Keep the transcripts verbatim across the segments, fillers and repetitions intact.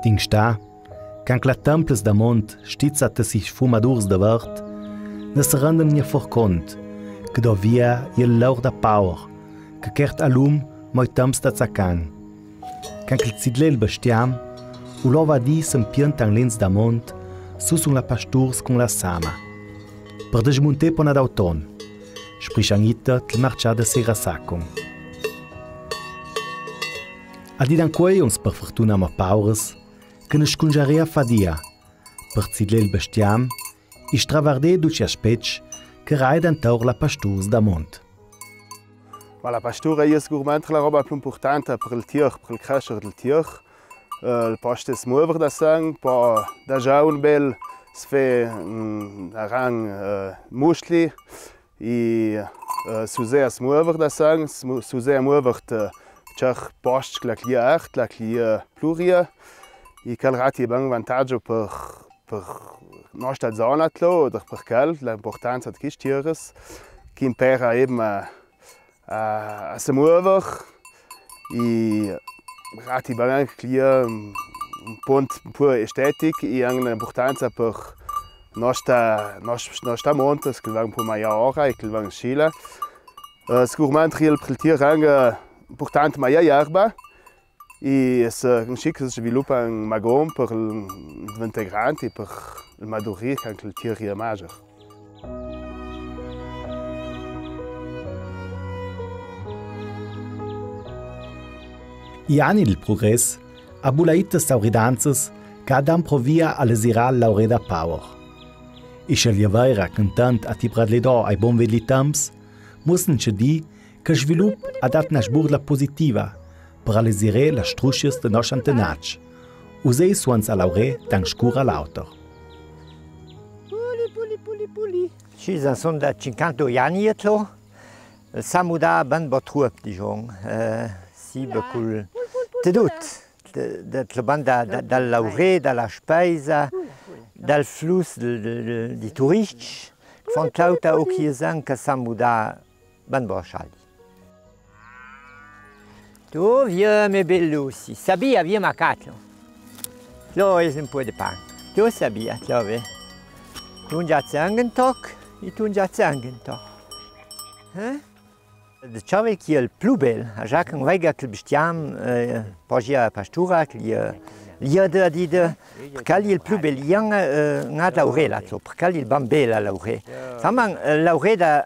Ding stà, can che la temples damont stizza tes i sfumadurs de vert, ne se renden gnà for cont che do via i è l'aur da paur, che chert a lum mo i temps da zacan. Can che il zidlel bestiam, u lova di s'empienta an lens damont, su sun la pasturs cun la sama. Per desmunter pona d'auton, sprischan ita tel marcià de sera sacon. A di d'ancuei uns per fortuna mo paures, che ne scungiarea fadia, per zidler il bestiam, i stravarder ducj i aspets che raida antaur la pasturs damont. Ma la pastura e je sigurmentri la roba plui impurtanta per il tier, per il cresser del tier. Eh, il post es muover da sang, po da giaun bel, se fe, mm, aran, eh, musli, i, eh, s'usea smuover da sang, smu-, s'usea muover te, eh, cer post che la clia art, la clia pluria, i chel rati e ben vantaggio per, per nosta zona tlo, oder per chel, la impurtanza de chescj tieres, che impera eben a, a, a se muover, i rati ben anche clia un, un punt un po' estetic, i anche un'impurtanza per nosta, nos-, nosta montes, che van un po' maia ora e che van scila. Eh, sigurmentri el, per il tier anche impurtant maia iarba, i es, eh, un scic che se sviluppa un magon per il, il vente granti, per il madurir, anche il tier e mager. I ani del prugress a bulaite sauridanzes che a dan provia a lesirar l'aureda paur. I sce l'è vaira che intant a tibra dle do ai bon vedi temps, mussen ce di che svilup a dat na sburla positiva per alesirer las struscias de nos antenats, usei suons a laurer da un scur a l'auter. Puli, puli, puli, puli. Schi, son da cinquanta ani etlo. El s'ha mudà ben bo truop, dijon. Eh, si, be cul, de dut. De, de, de banda da, da, dal laurer, da la speisa, dal flus de, de, de, di turiscj, che fon tauta o chi e san che s'ha mudà ben bo scialdi. Tu vie, me bel Luci, sabia vie macatlo. Lo es un po' de pan. Tu sabia, tlo ve. Tu già zangen toc, e tu già zangen toc. Eh? De ciave chi è il plui bel, a Giachen veiga che il bestiam, eh, pogia pastura, che gli, gli de, di de, perché gli è il plui bel, i è, eh, una laurela, tlo, perché gli è il bambel a laure. Saman, eh, laureda,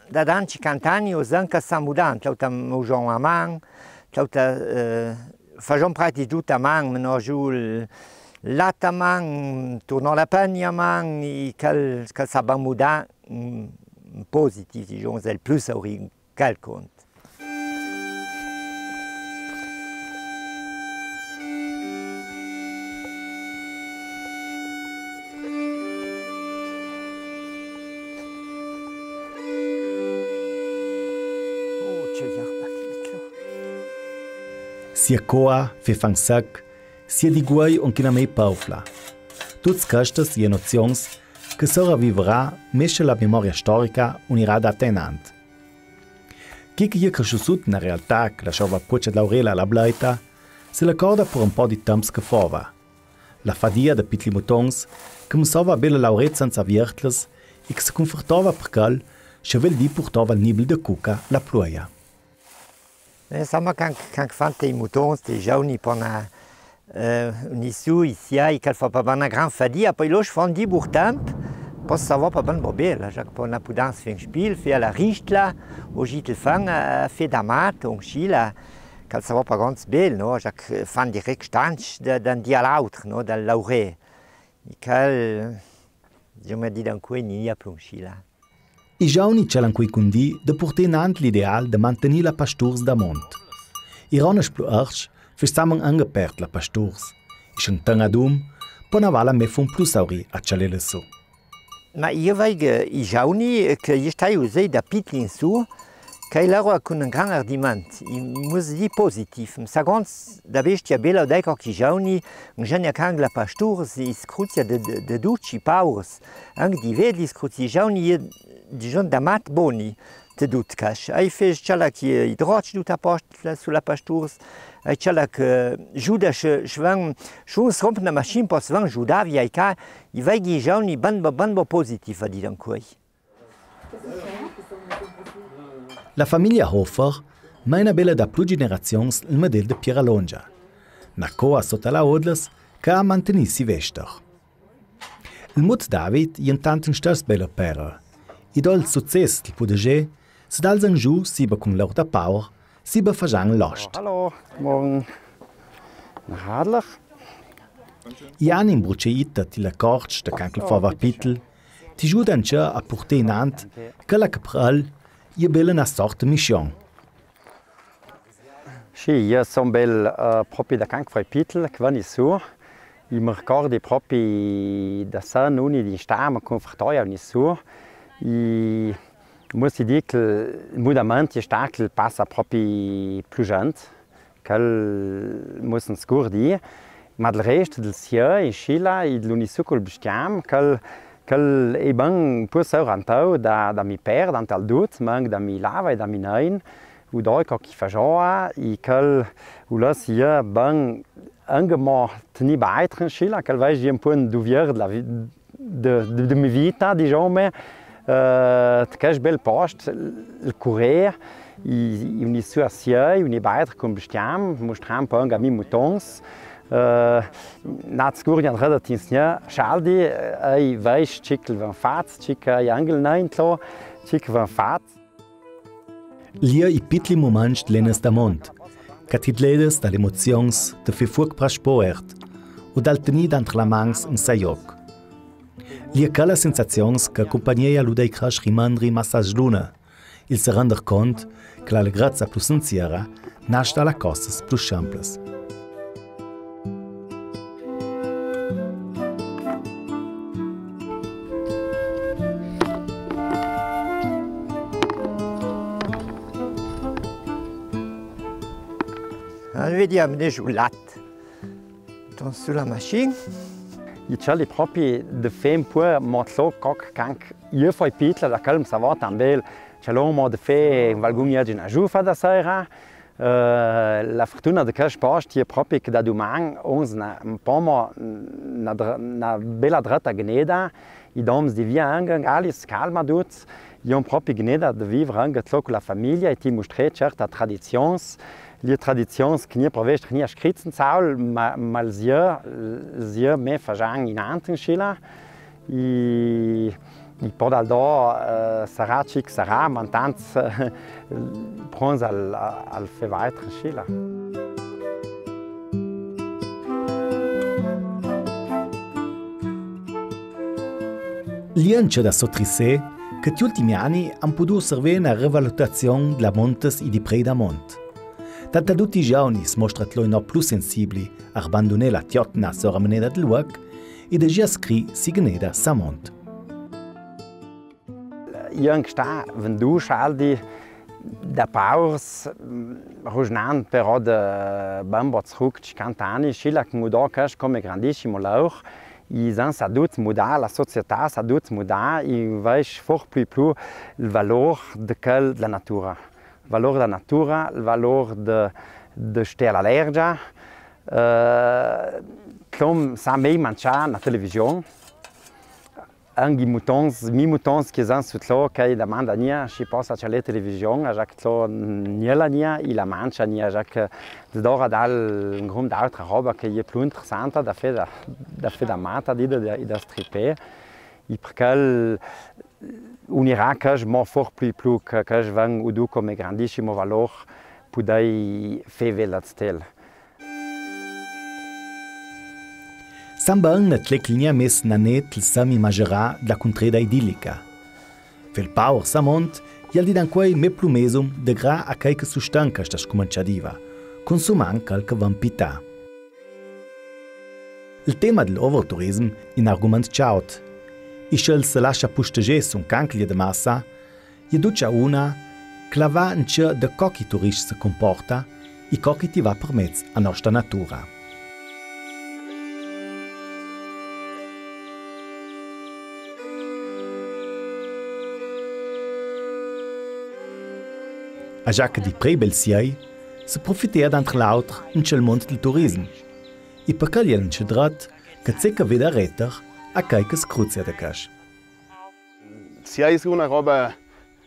Da, da cinquanta ani o san che s'ha mudà, tauta mujon a man, tauta, eh, fajon pratic dut a man, meno giù il lat a man, turno la pagna a man, e chel, chel che s'ha ben mudà, mm, in positiv, dijon, el plui sauri, chel cont. Sia coa, fe fan sec, sia di guai un chinamei paufla. Tuts chestes i è nozions che sora vivrà mesce la memoria storica unirada a tenant. Chi che i è cresciù sut na realtà che lasciava puce de laurela a la bleita, se l'accorda pur un po' di temps che fova. La fadia de pitli mutons, che musova bela laurezza senza viertles, e che se cunfortova per chel, sche vel di purtova il nibel de cuca la pluia. Insoma, can, can fan te i mutons, te i giovni pona, eh, un issu, i sia, i chel fa pa ben na gran fadia, po i los fan di bur temp, po sa va pa ben bo bel, già che po na pudanza fe un spil, fe a la ristla, o gi te fan, eh, fe da mat, un scila, chel sa va pa ganz bel, no? Già che fan direct stanc da, da un dì a l'auter, no? Dal laurer. I chel, già me di da un cui ni a plui un scila. I giovni ce l'han cui cundì de purtà inant l'ideal de mantegnì la pasturs damont. I rones plui arcj festaman anche pert la pasturs, e schentan adum, pon avala me fun plui sauri a cialela su. Ma io veigo i giovni che i stai usei da pitin su, che i laura cun un gran ardiment, i mus di positiv, ma sa gans da bestia bela, dai, che i giovni, un genia che anche la pasturs, i scruzia de, de, de duci paurs, anche di vedli scruzi, i giovni, i, dijon da mat boni, Te dut cash. Ei fece ciò che i droce dut a post su la pasturs. Ei ciò che giuda se, se van, se un s'romp na maschina, pos van giudar via i ca, i veghi giovani, ban bo, ban bo positiv, a dir ancuei. La famiglia Hofer maina bela da plui generazions il medel de Pieralongia. Na coa sota la odlas che a mantenissi vester. Il mut David jentant in stess bela pera. I do il success dil pudeger, se dal zan giu siba cun l'or da paur, siba fagian lost. Hallo, morgen. Na Radler. I ani in bruceita ti la corc da canc il fava pitel, ti giudan ciò a purtar inant, quella che per el je bela na sorta mission. Sì, io son bel, eh, propi da canc fai pitel, che vani su. I me ricordi propi da san uni di sta, me confortoia uni su. I, mo si di che il mudament je sta che passa propi plui gent. Quel mo sen scurdi. Ma del rest del sia, in scila, i de l'uni su cul bestiam, quel, quel e ben pur saurantau da, da mi per, dant al dut, ma anc da mi lava e da mi nein, u doi co chi fajoa, i quel u lassia ben anc mo tni baitr in scila, quel vei un pun duvier de la vi-, de, de, de mi vita, diciamo, eh, te quest bel post, il curer, i, i uni su a siei, uni baitr cun bestiam, mustrar un po anc a mi mutons, eh, nat scurgna dreda tinsnia, scaldi, eh, ei veis cic che van fats, cic che ei anc il neintlo, cic che van fats. Lia i pitli muments dlenas da mont, che ti dledas da l'emozions de fer fuoc pras poert, u dal tni dantr la mans in saioc. Lia quela sensazions che cumpagneia lu dei crasch rimandri massa sluna, il se render cont che la legrezza plui sinziera nasce da la cosas plui semplas. Ah, vediamo, ne giulat. Ton su la maschina. I ciali propi de fer un pur motlo coc canc io fai pitla da calm sa va tan bel. Cialo mo de fer un valgun ieri na giufa da sera. Eh, la fortuna de quest post e propi che da duman ons na, un po mo na dr-, na bela dreta gneda, i doms di via anc, anc alis calma duts, i on propi gneda de vivre anc tlo cu la famiglia e ti mustrer certa tradizions, li tradizions che nie prevest nie scrits in saul, ma, ma sia, sia me fagian inant in scila, i, i po dal do, eh, sarà cic sarà, ma intant, eh, pronts al, al fer vaitr in scila. Lien ce da sotrissé che ti ultimi ani han pudù server na revalutazion dla montes i di prei da mont. Tant a duti i giovnis mostra tlo no plui sensibli a abanduner la tiotna sora meneda del uoc, i de gia scri si gneda sa mont. Io anc sta venduscia aldi da paurs, mm, rugnant però de bambo zruc cinquanta ani, scila che mudò quest come grandissimo laur, i san sa duts mudà, la società sa duts mudà, i veis for plui plui il valor de quel de la natura. Il valor de la natura, il valor de, de star a l'ergia, eh, clom sa mei mangià na television, Anc i mutons, mi mutons che san sut lo, che i damanda nia, si possa cialé television, a già che lo nia la nia, i la mangia nia, a già che dora dal un grum d'autra roba che e je plui interessanta da fer da, da fer da mata, di da, da, da stripé. I perché el unirà che mo for plui plui che, che van u du come grandissimo valor, pudei fer vela stel. Samba an na tleclnia mes na net il sami magerà dla cuntreda idillica. Fel paur Samont, i al di dancuei me plumesum de gra a chei che sustan questa scumanciadiva, consumant quel che van pità. Il tema dell'overturism in argument ciaut. I sch'el se lascia pusteger sun canclie de massa, e ducia una, clavà in ce de co chi turist se comporta e co chi ti va permez a nostra natura. A Giaca di Prebel Siei se profitea danter l'auter in chel mont dal turisem. E per chel i è l'encedrata che zecca veda reter a chei che scruzia da casch. Siei è una roba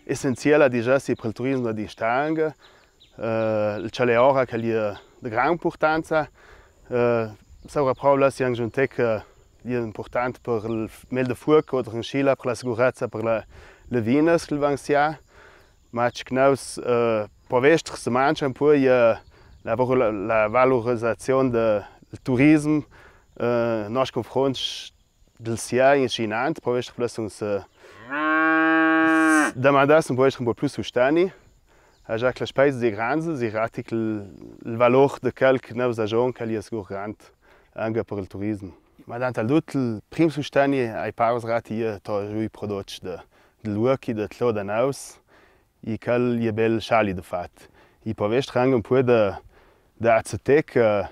essenziela, digiasi, per il turisem da distanga. Eh, il chel è ora che l'è de gran impurtanza. Eh, saura probla si anche un tec, eh, l'è impurtant per il f-, mel de fuoc, oder in Scila per la segurezza, per la, le vinas che van sià. Ma che nous, eh, povestr se mangia un po', eh, la, la valorisazion de, del turisem, eh, nos confronts del sià insinant, povestr plus uns, eh, s-, domandass un povestr un po' plus susteni. A Giaca, la spesa di granze, si ratic il, il valor de chel che nous agion, che l'è sigur grand, anche per il turisem. Ma dant al dut, il prim susteni ai paus rati è to giù i prodots de, de l'uochi, de tlo da nous, e chel l'è bel sciali de fat. E po vestr anche un po' de, de azzetec, eh,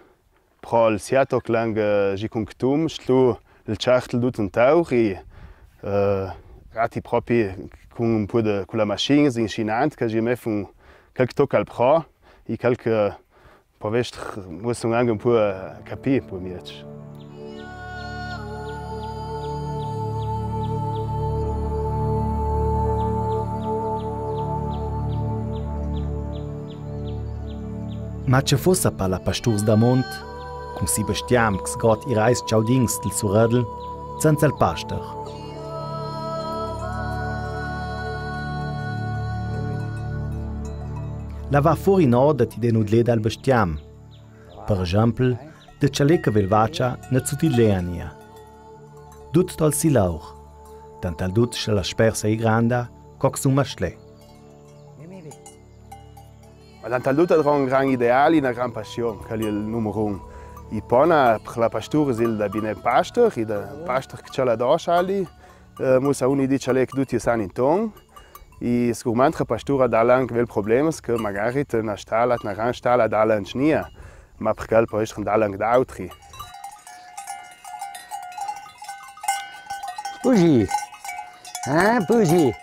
pro il siato che l'anche, eh, gi cun ctum, stlu il certel dut un taur, e, eh, rati propi cun un po' de, cun la maschina, insinant, che gi me fun quel che tocca al pro, e quel che Povestr, muoss anche un po' capì, po' miez. Ma ce fossa par la pasturs da mont, cun si bestiam che sgot i rais ciaudins dal suredel, senza il paster. La va fori in orda ti de nudleda al bestiam. Per exempel, de chalè che velvacia ne zutidlea nia. Dut tol si laur, tant al dut sche la spersa i granda, co che sun mastle. Ma tant al dut al ron gran ideali, na gran passion, che l'è il numer un. I pona per la pastura, il da bine paster, i da paster che ce la doscia ali, eh, mussa uni di chalè che duti san inton, i sigurmant che pastura dà anche vel problemas che magari te na stala, te na gran stala dà anche nia, ma perché po ester dà anche d'autri. Pugi. Eh, pugi.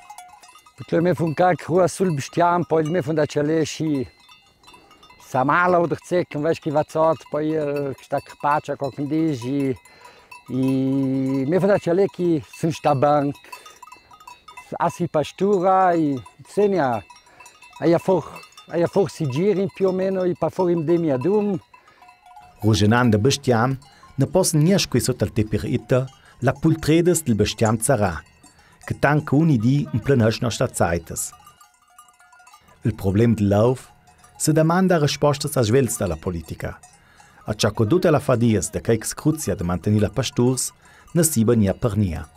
Perché me fun ca crua sul bestiam, po me fun da chalè schi sa mala oder zec, veš chi va zot, po i, eh, sta crpacia, co che dici, i me fun da chalè chi sun sta banc. A si pastura, i senia, aia for, aia for si giri più o meno, i pa for im demi adum. Rugenand de bestiam, ne possen nia squisot al tepir itta, la pultredes del bestiam zara, che tanca uni di in plen hasch nostra zaites. Il problem del lauf se damanda respostas a svelts da la politica. A ciò co dute la fadias de chei che scruzia de mantenir la pasturs, ne siba nia per nia.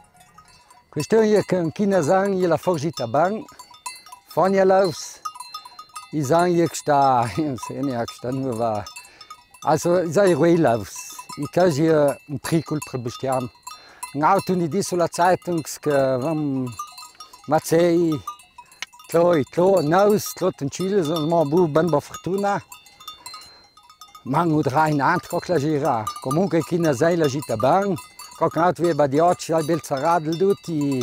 Questiun e che chi na san e la forgita ban, fonia laufs, i san e che sta, i san e che sta nuova. Also, i san e ruei laufs, i casi un pricul per bestiam. Un auto ni di sulla Zeitung che vam mazzei, Tlo, tlo, naus, tlo tenciles, ma bu, ben ba fortuna. Man u drei nant, co che la gira. Comunque, chi na sei la gita ben. Co che nat vie ba di oci, al bel zaradel duti.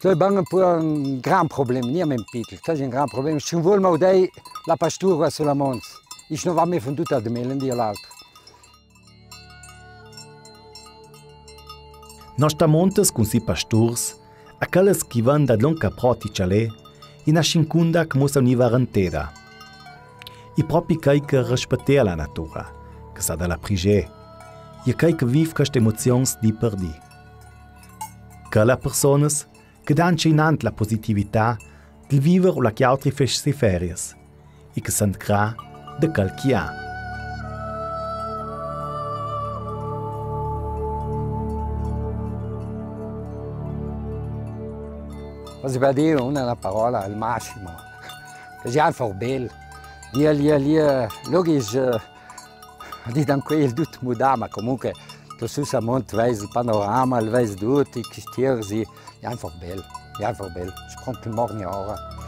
Tlo ben un po' un gran problem, nia men pitel. Tlo un gran problem. Ci vol ma udei la pastura sulla mons. Ich no va me fun duta de melen di l'altro. Nostra montes cun si pasturs, a chelles chi van da lonca prot i chalè, i na scincunda che mussa univa rentera. I propi chei che respettea la natura, che sa da la prigè, i chei che viv cheste emozions di per di. Chella personas che dan ceinant la positività del viver u la chiautri festiferie, e che sent gra de chel chi ha. Cosa va dir una, una parola al massimo? Che sia for bel. Lia, lia, lia, logisch, eh, di dan quel dut mudà, ma comunque, tu su sa mont, veis il panorama, veis dut, i cristiers, i Jan Verbel, Jan Verbel, ich konnte morgen ja auch.